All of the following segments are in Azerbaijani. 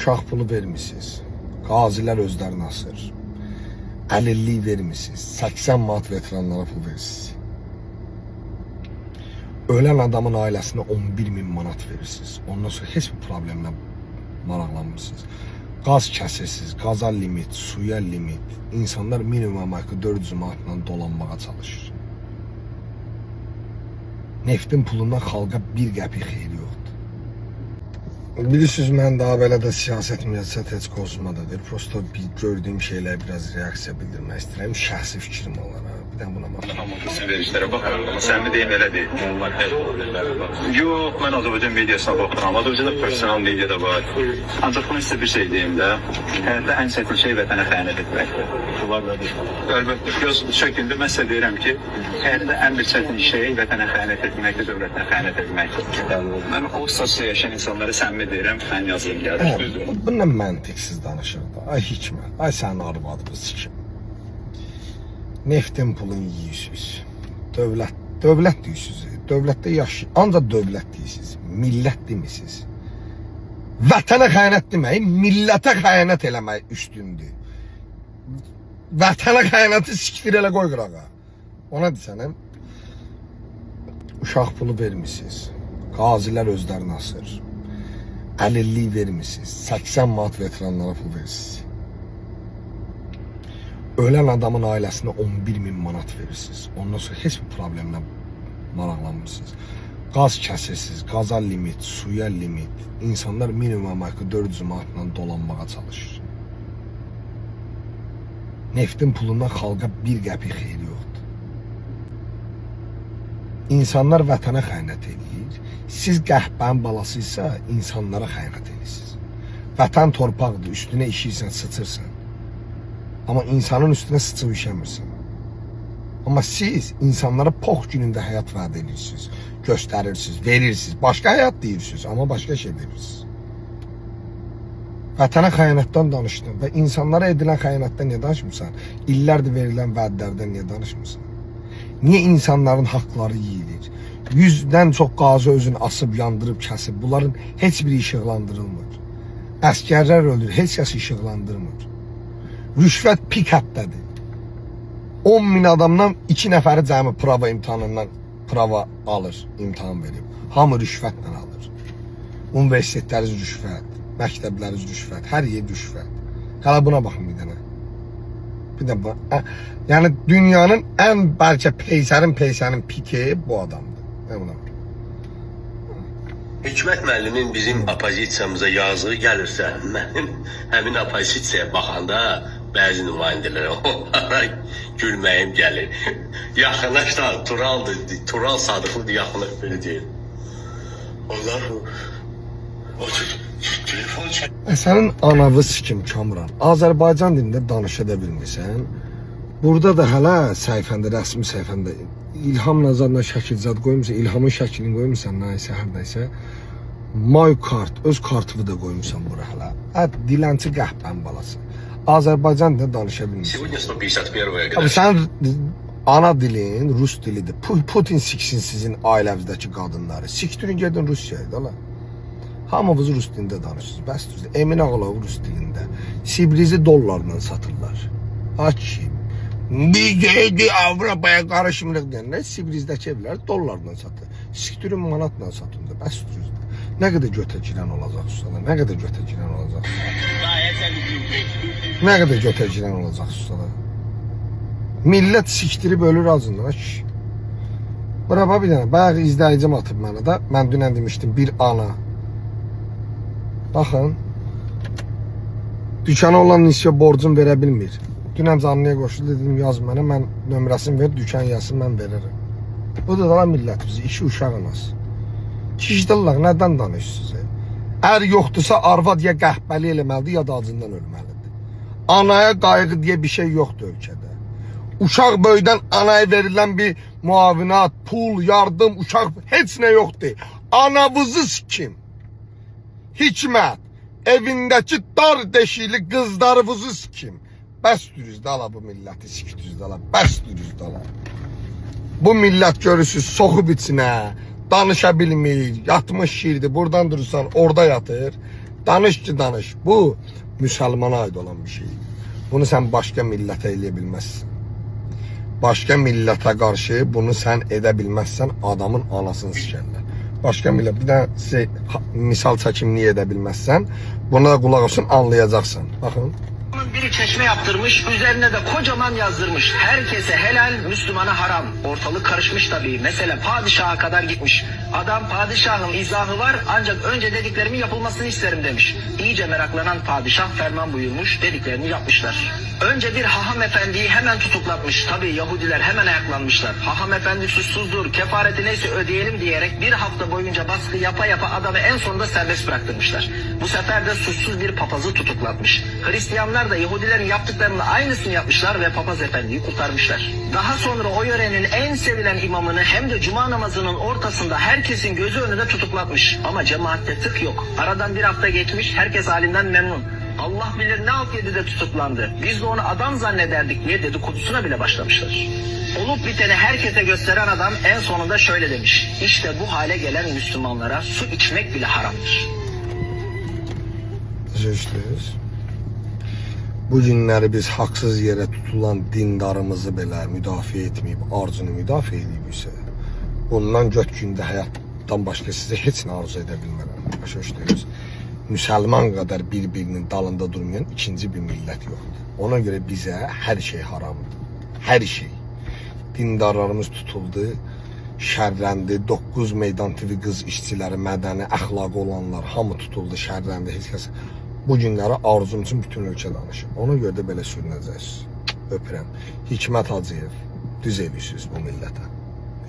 Uşaq pulu vermisiniz. Qazilər özlərini asır. Əlillik vermisiniz. 80 manat veteranlara pul verirsiniz. Ölən adamın ailəsinə 11 min manat verirsiniz. Ondan sonra heç bir problemlə maraqlanmırsınız. Qaz kəsirsiniz, qaza limit, suya limit. İnsanlar minimum haqqı 400 manatla dolanmağa çalışır. Neftin pulundan xalqa bir qəpik xeyri yoxdur. Bilirsiniz, mən daha belə də siyasət, miyasət heç qozmadadır. Prosto bir gördüyüm şeylərə biraz reaksiya bildirmək istəyirəm, şəxsi fikrim olaraq. Bir də buna bax. Amma sizin verilişlərə baxıram, amma səmimi deyim elə deyil. Yox, mən Azərbaycan mediasına baxıram. Azərbaycanda professional media da var. Ancaq mən sizə bir şey deyim də. Həyatda ən çətin şey vətənə xəyanət etməkdir. Əlbəttə, göz çəkildi. Mən sizə deyirəm ki, həyatda ən bir çətin şey vətənə xəyanət etməkdir, dövlətinə xəyanət etməkdir. Mən o statusda yaşayan insanlara səmimi deyirəm, mən yazığım gəlir. Hə, Düzdür. bu nə məntiqsiz danışır da. Ay Hikmət, ay sənin arvadını sikim. Neftin pulunu yeyirsiniz. Dövlət, dövlət deyirsiniz. Dövlətdə yaş, ancaq dövlət deyirsiniz. Millət demisiniz. Vətənə xəyanət deməyin, millətə xəyanət eləmək üstündür. Vətənə xəyanəti siktir elə qoy qırağa. Ona desənəm, uşaq pulu vermisiniz. Qazilər özlərini asır. Əlillik vermisiniz. 80 manat veteranlara pul verirsiniz. Ölən adamın ailəsinə 11 min manat verirsiniz. Ondan sonra heç bir problemlə maraqlanmırsınız. Qaz kəsirsiniz, qaza limit, suya limit. İnsanlar minimum haqqı 400 manatla dolanmağa çalışır. Neftin pulundan xalqa bir qəpik xeyri yoxdur. İnsanlar vətənə xəyanət eləyir. Siz qəhbənin balasıysa insanlara xəyanət edirsiniz. Vətən torpaqdır, üstünə işirsən, sıçırsan. Amma insanın üstünə sıçıb işəmirsən. Amma siz insanlara pox günündə həyat vəd edirsiniz, göstərirsiniz, verirsiniz. Başqa həyat deyirsiniz, amma başqa şey verirsiniz. Vətənə xəyanətdən danışdın və insanlara edilən xəyanətdən niyə danışmırsan? İllərdir verilən vədlərdən niyə danışmırsan? Niyə insanların haqları yeyilir? 100-dən çox qazi özünü asıb, yandırıb, kəsib. Bunların heç biri işıqlandırılmır. Əskərlər ölür, heç kəs işıqlandırmır. Rüşvət pik həddədir. 10 min adamdan 2 nəfəri cəmi prava imtahanından prava alır, imtahan verib. Hamı rüşvətlə alır. Universitetləriniz rüşvət, məktəbləriniz rüşvət, hər yer rüşvət. Hələ buna baxın bir dənə. Bir də bu. Yəni dünyanın ən bəlkə peysərin piki bu adamdır. Nə buna bax. Hikmət müəllimin bizim oppozisiyamıza yazığı gəlirsə, mənim həmin oppozisiyaya baxanda bəzi nümayəndələrə onlara gülməyim gəlir. Yaxınlaş da Turaldır, Tural Sadıqlıdır, yaxınlaş belə deyir. Onlar o telefon çək. Sənin anavı sikim Kamran. Azərbaycan dilində danışa da bilmirsən. Burada da hələ səhifəndə, rəsmi səhifəndə İlham Nazarla şəkil zad qoymusan, İlhamın şəklini qoymusan, nə isə, hər nəysə. My kart, öz kartını da qoymusan bura hələ. Ə, dilənçi qəhbənin balası. Azərbaycan dilində danışa bilmirsən. Сегодня 151-я Abi sənin ana dilin rus dilidir. Putin siksin sizin ailənizdəki qadınları. Siktirin gedin Rusiyaya da la. Hamınız rus dilində danışırsınız. Bəs düzdür. Emin Ağalov rus dilində. Sibrizi dollarla satırlar. Ay kişi. Bir geydi Avropaya qarışmırıq deyənlər Sibrizdəki evləri dollarla satır. Siktirin manatla satın da. Bəs düzdür. Nə qədər götə girən olacaqsınız da. Nə qədər götə girən olacaqsınız. Nə qədər götə girən olacaqsınız da. Millət siktirib ölür acından. Ay kişi. Bura bax bir dənə. Bayaq izləyicim atıb mənə də. Mən dünən demişdim bir ana. Baxın. Dükana olan nisyə borcun verə bilmir. Dünən canlıya qoşuldu, dedim yaz mənə, mən nömrəsini ver, dükan yazsın, mən verərəm. Bu da da millətimiz, iki uşaq anası. Kişdillah, nədən danışırsınız? Ər yoxdursa arvad ya qəhbəli eləməlidir, ya da acından ölməlidir. Anaya qayğı deyə bir şey yoxdur ölkədə. Uşaq böyüdən anaya verilən bir müavinat, pul, yardım, uşaq heç nə yoxdur. Anavızı sikim. Hikmət, evindəki dar deşikli qızlarınızı sikim. Bəs dürüz dala bu milləti sikdüz dala, bəs dürüz dala. Bu millət görürsüz soxub içinə, danışa bilmir, yatmış şirdi, buradan durursan orada yatır. Danış ki danış. Bu müsəlmana aid olan bir şeydir. Bunu sən başqa millətə eləyə bilməzsən. Başqa millətə qarşı bunu sən edə bilməzsən, adamın anasını sikərlər. Başqa millət, bir dənə sizə misal çəkim niyə edə bilməzsən, buna da qulaq asın, anlayacaqsan. Baxın. Biri çeşme yaptırmış, üzerine de kocaman yazdırmış. Herkese helal, Müslümana haram. Ortalık karışmış tabii. Mesele padişaha kadar gitmiş. Adam padişahın izahı var ancak önce dediklerimin yapılmasını isterim demiş. İyice meraklanan padişah ferman buyurmuş, dediklerini yapmışlar. Önce bir haham efendiyi hemen tutuklatmış. Tabii Yahudiler hemen ayaklanmışlar. Haham efendi suçsuzdur, kefareti neyse ödeyelim diyerek bir hafta boyunca baskı yapa yapa adamı en sonunda serbest bıraktırmışlar. Bu sefer de suçsuz bir papazı tutuklatmış. Hristiyanlar da Yahudilerin yaptıklarının aynısını yapmışlar ve papaz efendiyi kurtarmışlar. Daha sonra o yörenin en sevilen imamını hem de cuma namazının ortasında herkesin gözü önünde tutuklatmış. Ama cemaatte tık yok. Aradan bir hafta geçmiş, herkes halinden memnun. Allah bilir ne alt yedi de tutuklandı. Biz de onu adam zannederdik diye dedikodusuna bile başlamışlar. Olup biteni herkese gösteren adam en sonunda şöyle demiş. İşte bu hale gelen Müslümanlara su içmek bile haramdır. Başa? Bu günləri biz haqsız yerə tutulan dindarımızı belə müdafiə etməyib, arzunu müdafiə edibsə, bundan göt gündə həyatdan başqa sizə heç nə arzu edə bilmərəm. Başa düşdünüz? Müsəlman qədər bir-birinin dalında durmayan ikinci bir millət yoxdur. Ona görə bizə hər şey haramdır. Hər şey. Dindarlarımız tutuldu, şərləndi. 9 meydan TV qız işçiləri, mədəni, əxlaqı olanlar hamı tutuldu, şərləndi. Heç kəs bu günləri arzum üçün bütün ölkə danışır. Ona görə də belə sürünəcəksiniz. Öpürəm. Hikmət Hacıyev, düz eləyirsiniz bu millətə.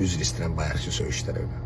Üzr istəyirəm bayaqki söyüşlərə görə.